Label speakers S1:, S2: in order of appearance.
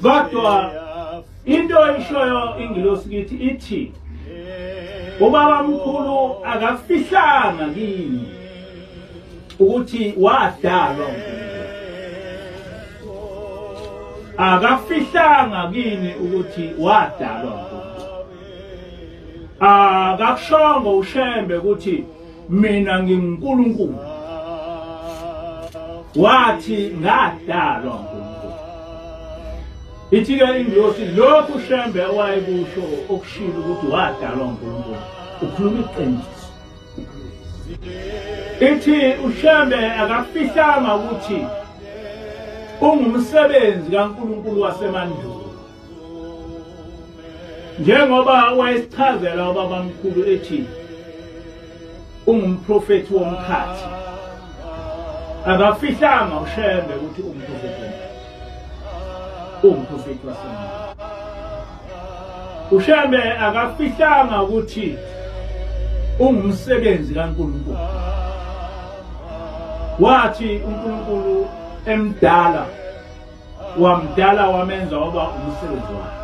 S1: Kodwa into oyishoyo ingilosi kithi ithi ubaba mkhulu akafihlanga kini ukuthi wadalwa uNkulunkulu, akafihlanga kini ukuthi wadalwa uNkulunkulu. Akakushongo uShembe ukuthi mina nginguNkulunkulu, wathi ngadalwa uNkulunkulu. Ithi-ke ingilosi lokhu uShembe owayekusho okushilo ukuthi wadalwa uNkulunkulu ukhuluma iqiniso. Ithi uShembe akafihlanga ukuthi ungumsebenzi kaNkulunkulu wasemandulo, njengoba wayesichazela ubabamkhulu ethi ungumprofethi womkhathi. Akafihlanga uShembe ukuthi ungumprofethi womkhathi, uwumprofethi wasemandulo. UShembe akafihlanga ukuthi ungumsebenzi kaNkulunkulu, wathi uNkulunkulu emdala wamdala wamenza waba umsebenzi wakhe.